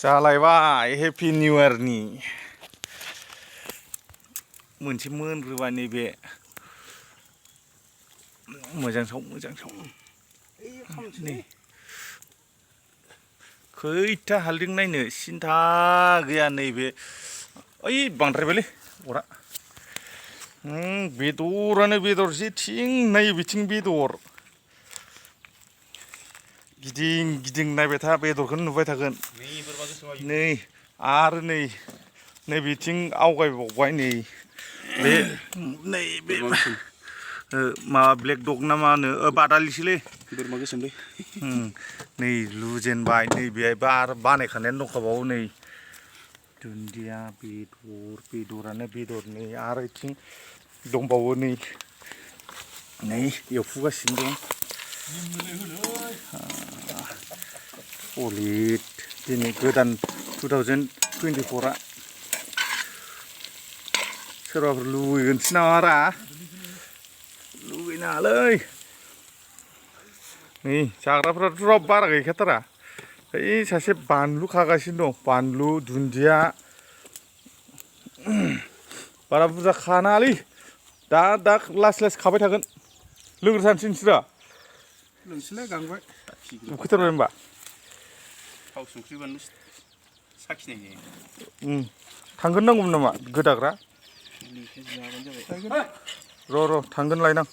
जालायबाय happy new इयारनि मोनसे मोनग्रोबाय नैबे मोजां साव नै खैथा हालदों नायनो सिन्था गैया नैबे ओइ बांद्रायबायलै अरा बेदरानो बेदर जेथिं नायो बिथिं बेदर गिदिं गिदिं नायबाय था बेदरखौनो नुबाय थागोन नै आरो नै बिथिं आवगायबावबाय नै बे माबा ब्लेक डग ना मा होनो बादालिसोलै बोरमा गोसोमलै नै लुजेनबाय नै बेहायबो आरो बानायखानायानो दंखाबावो नै दुन्दिया बेदरानो बेदर नै आरो बिथिं दंबावो नै एवफुगासिनो दं सलिड दिनै गोदान 2024आ सोरबाफोर लुगैगोनसो नामारा लुगैनाङालै नै जाग्राफ्राथ' रावबो बारा गैखाथारा ओइ सासे बानलु खागासिनो दं बानलु दुन्दिया बारा बुरजा खानाङालै दा लासै लासै खाबाय थागोन लोंग्रोथारनोसै नोंसोरो लोंसैलाय गांबाय उखैथारबाय होनबा थाव संख्रि बानलु साखिनायनि थांगोन नांगौमोन नामा गोदाग्रा र' थांगोन लायनां